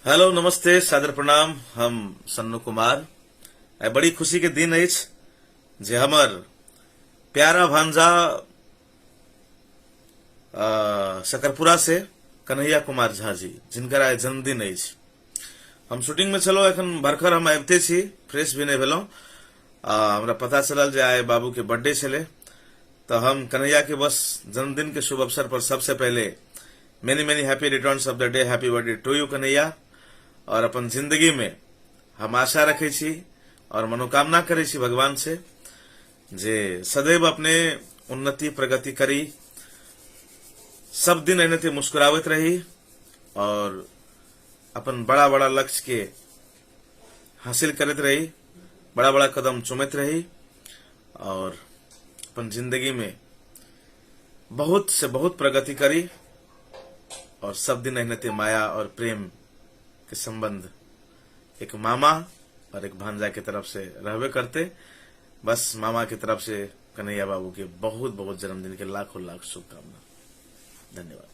Hello नमस्ते सादर प्रणाम। हम सन्नू कुमार। आइ बड़ी खुशी के दिन अछि जे हमर प्यारा भांजा सकरपुरा से कन्हैया कुमार झा जी, जिनकर आइ जन्मदिन अछि। हम शूटिंग में छलहुँ, एखन भरखर हम आबिते छी, फ्रेश भी नहीं भेलहुँ। हमरा पता चलल जे आइ बाबू के बर्थडे छलै, तऽ हम कन्हैया के बस जन्मदिन के शुभ अवसर पर सबसे पहले many many happy returns of the day, happy birthday to you Kanhaiya. और अपन जिंदगी में हम आशा रखे छी और मनोकामना करे छी भगवान से जे सदैव अपने उन्नति प्रगति करी, सब दिन एनाहिते मुस्कुराबैत रही और अपन बड़ा बड़ा लक्ष्य के हासिल करैत रही, बड़ा बड़ा कदम चुमैत रही और अपन जिंदगी में बहुत से बहुत प्रगति करी और सब दिन एनाहिते माया और प्रेम के संबंध एक मामा और एक भांजा के तरफ से रहबे करते। बस मामा के तरफ से कन्हैया बाबू के बहुत बहुत जन्मदिन के लाखों लाख शुभकामना। धन्यवाद।